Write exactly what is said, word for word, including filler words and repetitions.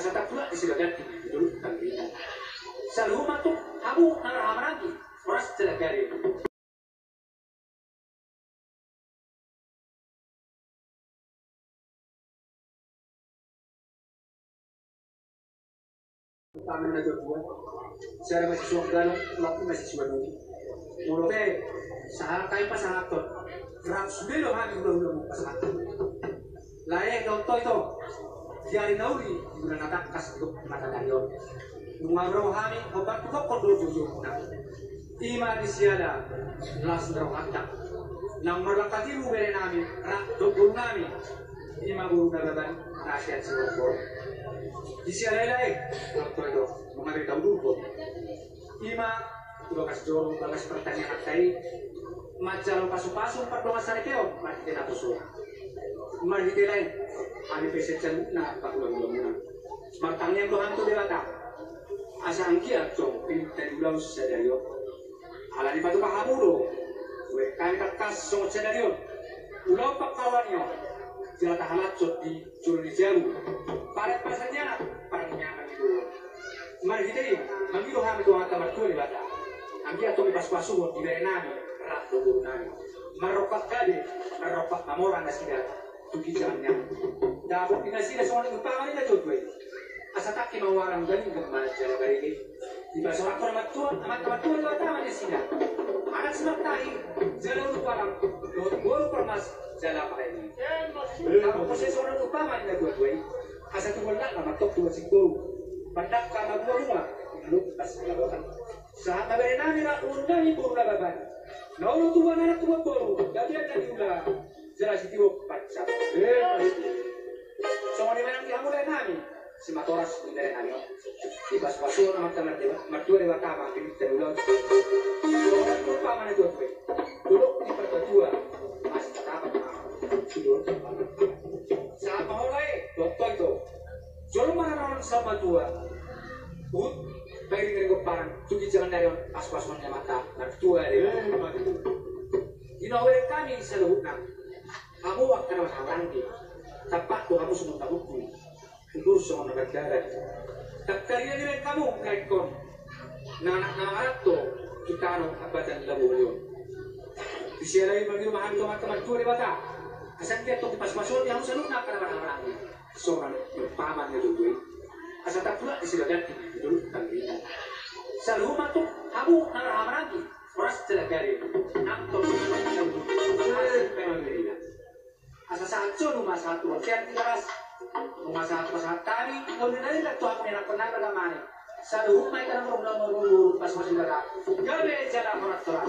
Asa tapulak di sibaganti di dolok Tangerang. Saluhut ma tu hamu na marhahamaranggi, horas jala gale. Utama na jua, sada mahasiswa galo, laku mahasiswa dulu. Molo pe sahat, kai pasahathon. Rap sude do hami hulahula mu pasahathon. Lae, dohot ito, di ari na uli, di bulan na tangkas, di mata dari on. Nunga ro hami hombar tu gokkon do joujou muna. Ima di siala las ni rohanta. Nang marlangka tibu bere nami, rap dohot boru nami. Ima boru Nababan, na sian Sihorbo. Di siala i lae, dohot ito, nunga be taudurhon. Ima tu bagas joro, bagas partangiangan ta i, manjalo pasupasu pardongansaripeon marhite naposo. Marhite lae, hami pe sian saluhutna pahulahula muna. Martangiang do hami tu Debata. Asa anggiat tong pinta ni ulaon sadari on. Ala ni patupa hamu do, ue hami tangkas songon sadari on. Ulaon pangkaroan i on, jala tahalashon di jolo ni jabu. Paret pasanjana, parangiangan ni boru. Marhite i, mangido hami tu Amanta Martua Debata. Anggiat tong dipasupasuhon di bere nami, rap dohot boru nami. Marrompak gabe, marrompak mamora nasida. Tu ginjangan ni ari. Dapot di nasida songon umpama ni na jotjot i. Asa tangki ma ualang, galing ma jala barege. Dipasorang Amanta Martua, Amanta Martua Debata ma nasida. Anak si Martahi, jala ulu palang, dohot boru parmas, jala pareme. Dapot muse songon umpama ni na tuatua i. Asa tubu anak ma tong tubu simbol. Pandangka ma buabunga, di dolok Pasir Labotan. Sahat ma bere nami rap dohot boru nami boru Nababan. Na olo tubuan anak tubuan boru, gabe na niula. Jala sitiop pansat. Songon i ma nang di hamu lae nami, Simatoras di bere nami on. Dipasupasuhon Amanta Martua Debata ma pinta ni ulaon. Songon umpama ni na tuatua i. Dolok ni Parbatua, masih tatapan ma. Sahat ma ho lae, dohot ito. Jolo ma na naeng saur matua. Huhut pairingiring gomparan, tu ginjangan ni ari on, pasupasuhon ni Amanta Martua Debata. Di na hubereng hami saluhutna. Hamu angka na marhahamaranggi, tampak do hamu songon na hundul, hundul songon na mardalan. Tangkas rianan hamu na ingkon, na anak na mangaranto tu tano Ambatan Labuholi on. Di siala i mangido ma hami tu Amanta Martua Debata. Asa anggiat tong dipasupasuhon di hamu saluhutna angka na marhahamaranggi. Songon umpama ni na tuatua i. Asa tapulak di sibaganti di dolok Tangerang. Saluhut ma tu hamu na marhahamaranggi, horas jala gale. Nang tong saluhut. Asa pe ma bere nami. Asa sahat solu ma sahat tu bontean Tigaras. Nunga sahat pasahat hami, nunga na inda tu hamu ni anak pernah bergamane. Saluhut ma i kan nomor nomor nomor pas masih berapa. Gabe jala horas horas.